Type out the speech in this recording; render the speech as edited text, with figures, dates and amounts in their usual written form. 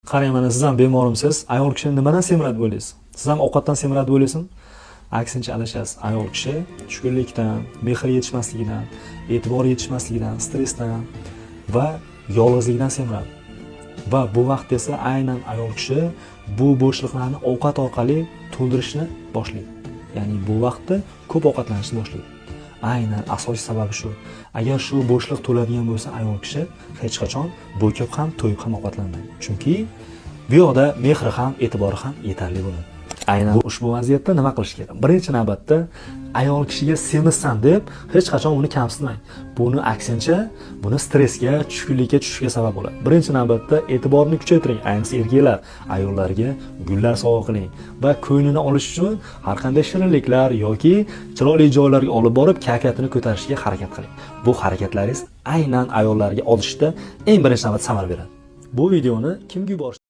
Qarang, mana siz ham bemorimsiz. Ayol kishi nimadan semiradi deb o'ylaysiz? Siz ham ovqatdan semiradi deb o'ylaysizmi? Aksincha, adashasiz. Ayol kishi tushkunlikdan, mehr yetishmasligidan, e'tibor yetishmasligidan, stressdan va yolg'izlikdan semiradi. Va bu vaqt esa aynan ayol kishi bu bo'shliqlarni ovqat orqali to'ldirishni boshlaydi. Ya'ni bu vaqtda ko'p ovqatlanishni boshlaydi. Aynan asosiy sababi shu. Agar shu bo'shliq to'ladigan bo'lsa, ayol kishi hech qachon bo'kib ham, to'yib ham ovqatlanmaydi. Chunki bu yoqda mehri ham, e'tibori ham yetarli bo'ladi. Aynan ushbu vaziyatda nima qilish kerak? Birinchi navbatda ayol kishiga "Semizsan" deb hech qachon uni kamsitmang. Buni aksincha, buni stressga, tushkunlikka tushishga sabab bo'ladi. Birinchi navbatda e'tiborni kuchaytiring. Ayniqsa erkaklar ayollarga gullar sovg'a qiling va ko'nglini olish uchun har qanday shirinliklar yoki chiroyli joylarga olib borib, kayfiyatini ko'tarishga harakat qiling. Bu harakatlaringiz aynan ayollarga ozishda eng birinchi navbatda samara beradi. Bu videoni kimga yuborish